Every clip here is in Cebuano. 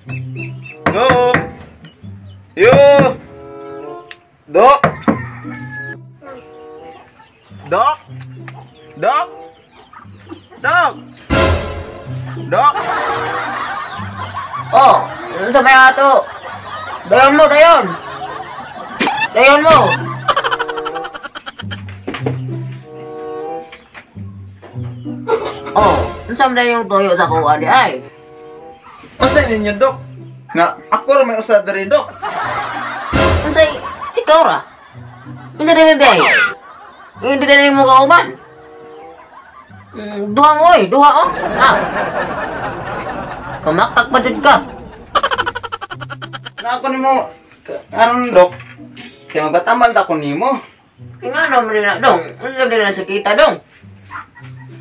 Dok. Yo. Dok. Dok. Dok. Dok. Dok. Oh, unsa may ato? Dayon mo, dayon. Dayon mo. Oh, unsa man yung toyo sa kuha di ay? Unsa ninyo, Dok? Nga ako ra may usa diri, Dok. Unsa ikaw ra? Unsa diri di ay? Hindi diri mo kauban. Duha mo oy, duha oh. Ah. Pamakak pa jud ka. Na ako nimo aron, Dok. Kay magpatambal ta ko nimo. Kay ngano man na, dong? Unsa diri na sakita, dong?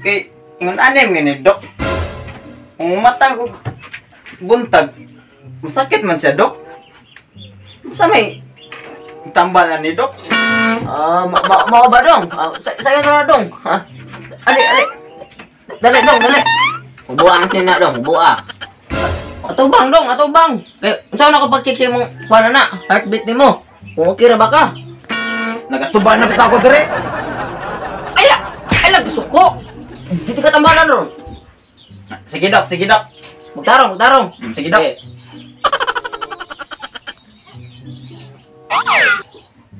Kay ingon anim ngini, Dok. Kung mata ko buntag, masakit man siya, Dok. Unsa may tambal na ni, Dok? Ah, mao ba, dong? Sayo na, dong. Ha? Ali, ali. Dali, dong, dali. Buang sina, dong, buha. Atubang, dong, atubang. Kay unsa na ko pag-check sa imong kuan na, heartbeat nimo. Kung okay ra ba ka? Nagatubang na kita ko diri. Ay, ay nagsuko. Dito ka tambalan ron. Sige, Dok, sige, Dok. Magtarong, magtarong. Sige, Dok. Okay.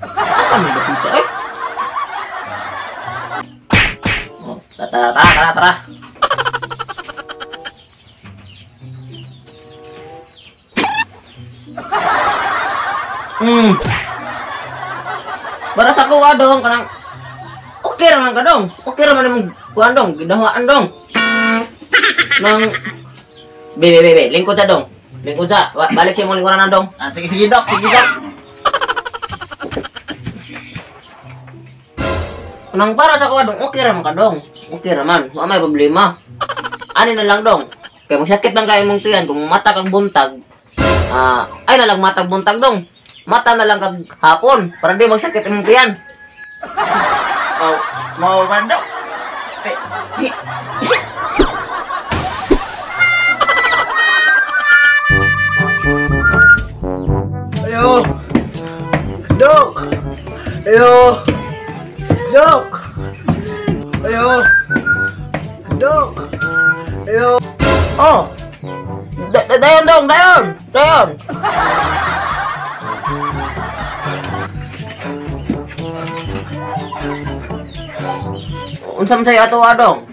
Asa mo ba dito, eh? Oh, tara, tara, tara, tara. Para sa kuha, dong, kanang okay ra man ka, dong. Okay ra man imong kuan, dong, gidawaan, dong. Nang be be be, lingkod sa, dong. Lingkod sa, balik sa imong lingkuran, dong. Ah, sige, sige, Dok, sige, Dok. Nang para sa kuha, dong, okay ra man ka, dong. Okay ra man, wa may problema. Ani na lang, dong. Kay magsakit lang kay imong tiyan kung mata kag buntag. Ay na lang matag buntag, dong. Mata na lang kag hapon para di magsakit imong tiyan. Oh, mao ba, Dok? Ayo. Dok. Ayo. Dok. Ayo. Dok. Ayo. Oh. Dayon, dong, dayon. Dayon. Unsa man say ato, adong?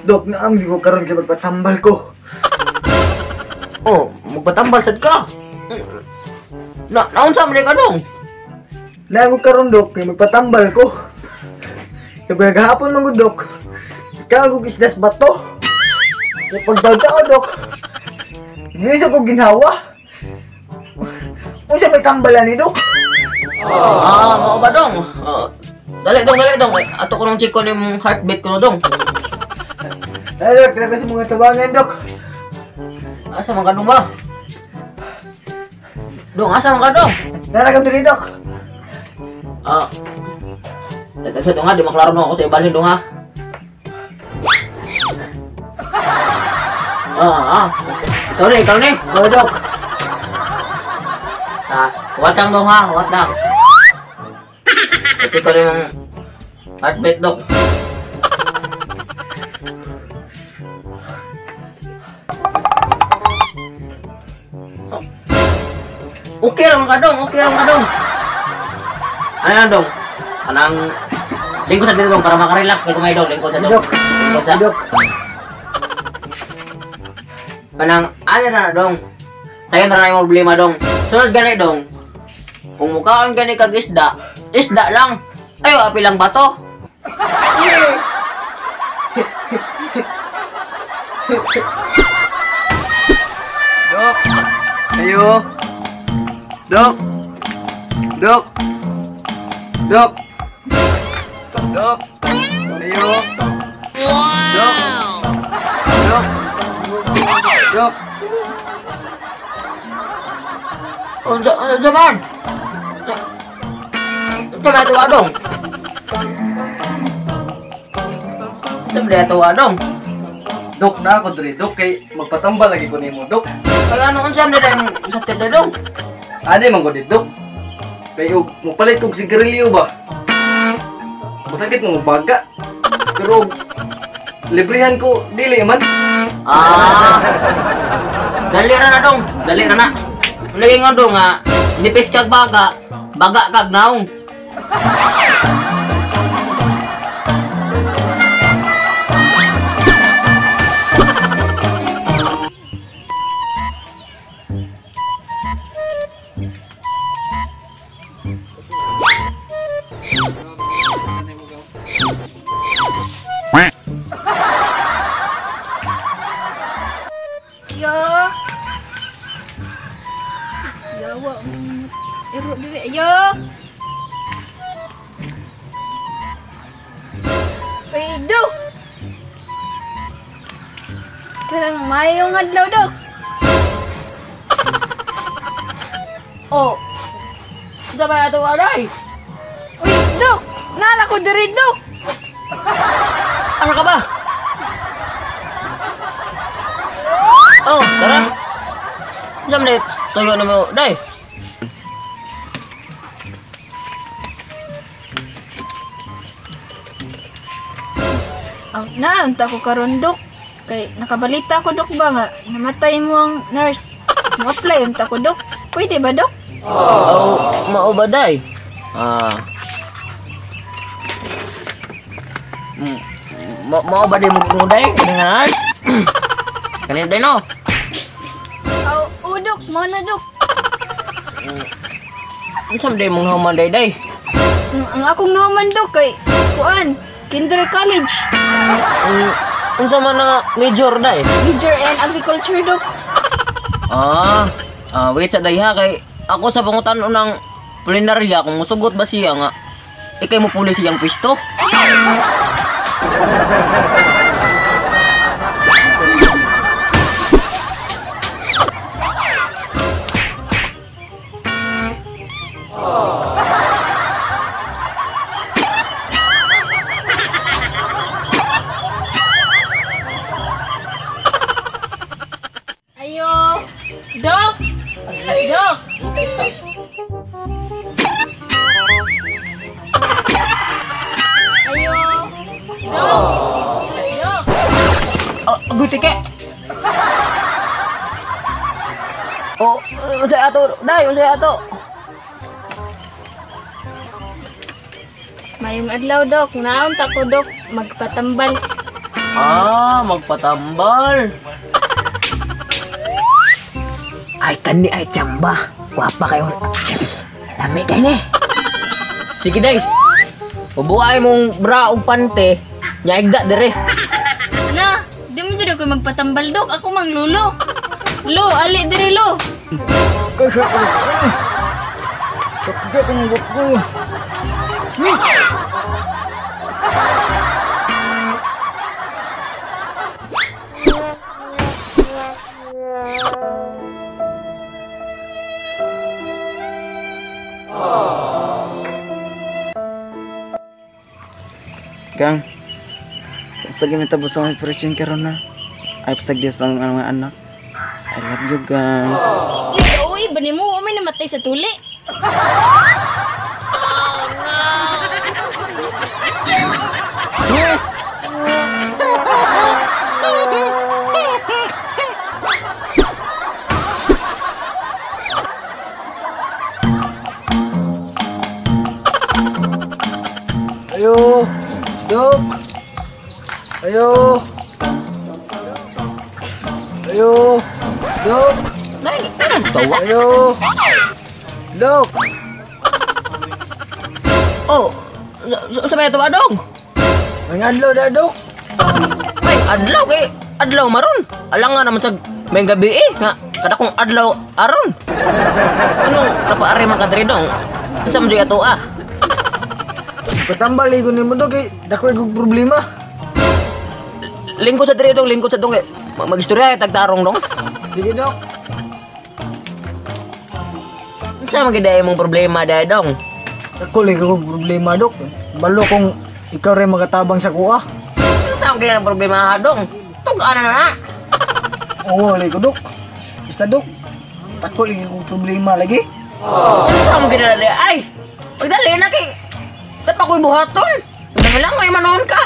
Dok, naam di ko karon kay magpatambal ko. Oh, magpatambal sad ka. Na naunsa man ka, dong? Naam ko karon, Dok, kay magpatambal ko. Kay gahapon man gud, Dok. Ikaw og isdas bato. Kay pagdagda ko, Dok. Giso ko ginhawa. Unsa may tambalan ni, Dok? Ah, mao ba, dong? Dali, dong, dali, dong. Ato ko nung check ko yung heartbeat ko, dong. Ay, Dok, grabe sa mga tabangan, Dok. Asa man ka, dong ba? Dong, asa man ka, dong? Nara ka diri, Dok. Ah. Teka, dong ha, di maklaro no ako sa ibalhin, dong ha. Ah, ah. Ikaw ni, ikaw ni. Oh, Dok. Ah, huwat lang, dong ha, huwat lang. Check ko yung heartbeat, Dok. Oh. Okay lang ka, dong. Okay lang ka, dong. Ano, dong? Anang lingkod sa dito, dong, para makarelax kay kumay, dong. Lingkod sa, dong. Lingkod sa. Dok. Kanang ano na, dong. Sayo na yung problema, dong. Sunod gani, dong. Kung mukhaon gani kag isda, isda lang. Ayo, api lang bato. Dok. Ayo. Dok. Dok. Dok. Dok. Ayo. Dok. Dok. Dok. Unsa unsa man? Unsa man tuwa, dong? Unsa man tuwa, dong? Dok, na ako diri, Dok, kay magpatambal lagi ko nimo, Dok. Kaya ano unsa man dai sakit dai dong? Ani man gud dok. Kay og mopalit kog sigarilyo ba? Masakit mo baga. Pero librehan ko dili man. Ah. Dali ra na dong, dali ra na. Lagi nga dong nga nipis kag baga, baga kag naong. Yo. Yawa ero diri yo. Uy, Dok. Karang mayong adlaw, Dok. Oh. Unsa ba ato aray? Uy, Dok. Nara ko diri, Dok. Asa ka ba? Oh, tara. Unsa man tuyo na mo, day? Oh, naunta ko karon, Dok. Kay nakabalita ko, Dok, ba nga namatay mo ang nurse. Mo-apply unta ko, Dok. Pwede ba, Dok? Oh, mao ba day? Ah. Mao ba day mo day? Kani nga nurse? Kani day no? Oh, oh, Dok, mao na, Dok. Unsa man day mong human day day? Ang akong nahuman, Dok, kay kuan, Kinder College. Unsa man na major day? Major in agriculture, Dok. Ah, wait sa day ha kay ako sa pangutan unang plenarya kung musugot ba siya nga ikay mo puli siyang pwesto. Ayo, Dok. Dok. Ayo. Dok. Dok. Oh, guti ke. Oh, unsay ato, day, unsay ato? Mayong adlaw, Dok. Naon ta ko, Dok, magpatambal. Ah, magpatambal. Ay, kani ay tsamba. Gwapa kayo. Lami kayo ni. Sige, day. Ubuay mong bra og pante. Nyaigda dire. Na, di mo jud ako magpatambal, Dok. Ako mang lulo. Lo, ali dire, lo. Gang, pasag yung tapos sa mga operasyon karon na. Ay, pasag Diyos lang ang mga anak. I love you, gang. Uy, uy, bani mo, umay namatay sa tuli. Oh, no! Ayo, Dok. Ayo. Ayo, Dok. Ayo. Dok. Oh, sa may ito ba, Dong? Ang adlaw da, Dok. Ay, adlaw kay adlaw maron. Alang nga naman sa may gabi eh nga kada kong adlaw aron. Anong napaari man ka diri, Dong? Unsa man jud ato ah? Patambal ko nimo, Dok, eh. Dako og problema. Lingkod sa diri, Dong, lingkod sa dong eh. Magistorya tagtarong, Dong. Sige, Dok. Unsa man gid imong problema dai, Dong? Dako lagi kong problema, Dok. Balo kung ikaw rin makatabang sa kuha. Unsa man gid ang problema, ha, Dong? Tug-an na na. Oo, lagi ko, Dok. Basta, Dok. Tako lagi kong problema lagi. Unsa mo ginala di ay? Pagdali na kay dapat ako'y buhaton. Lang ay manoon ka.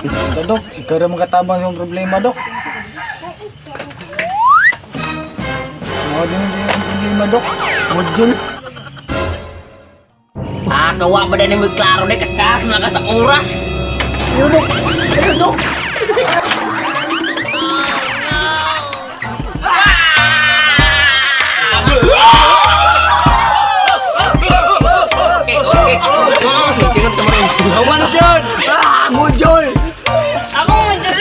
Basta, Dok. Ikaw ra makatabang sa akong problema, Dok. Mao din yung problema, Dok. Module. Ah, gawa pa din mo klaro di kaskas na ka sa oras. Ayaw, Dok. Ayaw, Dok. Okay. Kingot ka man. Awan na dyan! Ah, module! Ako mo dyan.